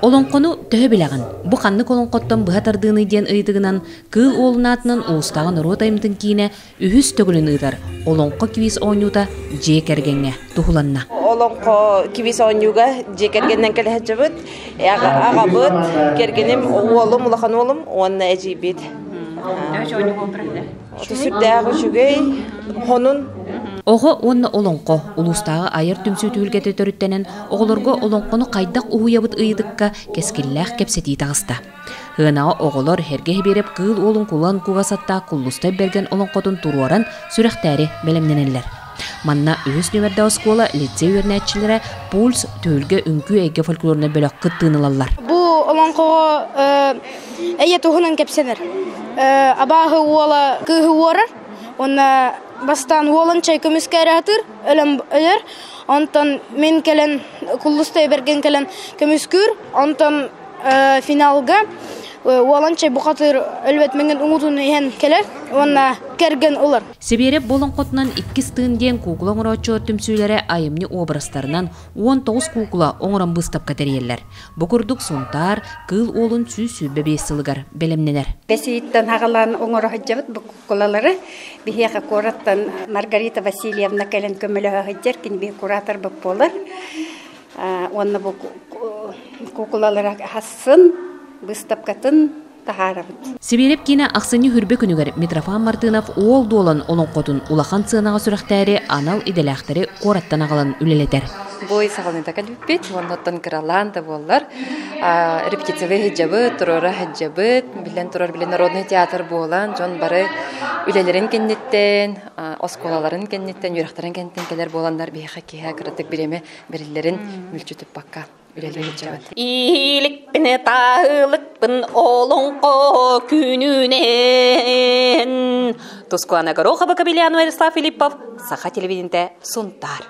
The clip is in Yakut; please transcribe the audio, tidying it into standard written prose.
Олоҥхону төһө билэҕин? Бу ханнык олоҥхоттон быһа тардыыный диэн ыйытыгынан Кыыл Уолун аатынан улуустааҕы норуот айымньытын киинэ үһүс төгүлүн ыытар Олоҥхо квиз оонньуута дьиэ кэргэҥҥэ туһуланна. Олоҥхо квиз оонньууга дьиэ кэргэнинэн кэлэ сылдьабыт. Аҕабыт, кэргэним, уолум, улахан уолум уонна эдьиийбит. Сүрдээх үчүгэй, хонун. Оҕо уонна олоҥхо улуустааҕы айар түмсүү түһүлгэтэ төрүттэнэн, оҕолорго олоҥхону хайдах уһуйабыт ыйытыкка кэскиллээх кэпсэтии таҕыста. Һыанаҕа оҕолор Һэргэ Һибиэрэп Кыыл Уолун Кулан Кугас аттаах Куллустай Бэргэн олоҥхотун туруоран сүрэхтээри бэлэмнэнэллэр. Манна үһүс нүөмэрдээх оскуола лицей үөрэнээччилэрэ Пульс түһүлгэ үҥкүү эйгэ фольклорнай бөлөх кыттыыны ылаллар. Бу олоҥхоҕо эйэ туһунан кэпсэнэр. Абааһы уола кыыһы уорар, уонна бастаан уолун чай көмүскэ эрэ атыыр, өлөн өлөр. Онтон мин кэлэн Куллустай Бэргэн кэлэн көмүскүүр, онтон финалга уолан чай бухатыыр өлбөт мэҥин уҥутун иһэн кэлэр уонна кэргэн ылар. Сибиэрэп олоҥхотунан иккис тыын диэн куукула оҥорооччулар түмсүүлэрэ айымньы уобарастарынан 19 куукула оҥорон быыстапка тэрийэллэр. Бу курдук Сунтаар Кыыл Уолун 125 сылыгар бэлэмнэнэр. Бэсииттэн аҕалаан оҥоро сылдьабыт бу куукулалары. Биһиэхэ куораттан Маргарита Васильевна кэлэн көмөлөһө сылдьар, кини биһи кураторбыт буолар. Уонна бу куукулалара хассын быыстапкатын таһаарабыт. Сибиэрэп киинэ ахсынньы хүрбэ күнүгэр Митрофан Мартынов Уол дуолан олоҥхотун улахан сыанаҕа сүрэхтээри анал идэлээхтэри куораттан аҕалан үлэлэтэр. Бой саҕаланыыта кэлбиппит, уонна кыралаан да буоллар репетициялыы сылдьабыт, туруора сылдьабыт. Биллэн турар, били народный театр буолан, дьон бары үлэлэрин кэнниттэн, оскуолаларын кэнниттэн, үөрэхтэрин кэнниттэн кэлэр буоланнар биһиэхэ киһи кыратык бириэмэ бэриллэрин мүлчү туппакка үлэлии сылдьабыт. Ииликпин таһылыкпын олоҥхо күнүнэн. Тускуана Горохова, Кабельянова, Ярослав Филиппов, Саха телевидениетэ, Сунтаар.